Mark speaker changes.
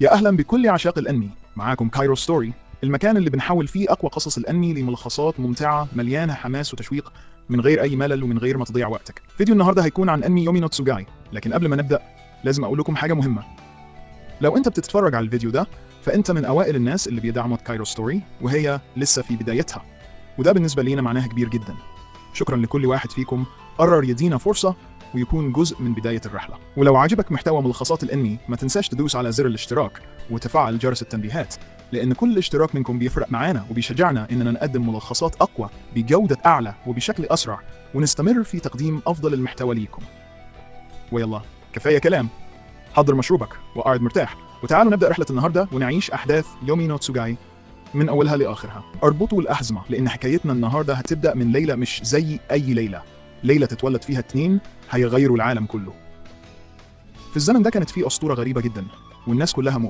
Speaker 1: يا أهلا بكل عشاق الأنمي، معاكم كايرو ستوري، المكان اللي بنحول فيه أقوى قصص الأنمي لملخصات ممتعة مليانة حماس وتشويق من غير أي ملل ومن غير ما تضيع وقتك. فيديو النهاردة هيكون عن أنمي يومي نو تسوغاي، لكن قبل ما نبدأ لازم أقول لكم حاجة مهمة. لو أنت بتتفرج على الفيديو ده فأنت من أوائل الناس اللي بيدعموا كايرو ستوري وهي لسه في بدايتها، وده بالنسبة لينا معناها كبير جدا. شكرا لكل واحد فيكم قرر يدينا فرصة ويكون جزء من بداية الرحلة. ولو عجبك محتوى ملخصات الأنمي ما تنساش تدوس على زر الاشتراك وتفعل جرس التنبيهات، لأن كل اشتراك منكم بيفرق معانا وبيشجعنا إننا نقدم ملخصات أقوى بجودة أعلى وبشكل أسرع، ونستمر في تقديم أفضل المحتوى ليكم. ويلا كفاية كلام، حضر مشروبك وقعد مرتاح وتعالوا نبدأ رحلة النهاردة ونعيش أحداث يومي نو تسوغاي من أولها لآخرها. اربطوا الأحزمة لأن حكايتنا النهاردة هتبدأ من ليلة مش زي أي ليلة، ليلة تتولد فيها اتنين هيغيروا العالم كله. في الزمن ده كانت فيه أسطورة غريبة جدا والناس كلها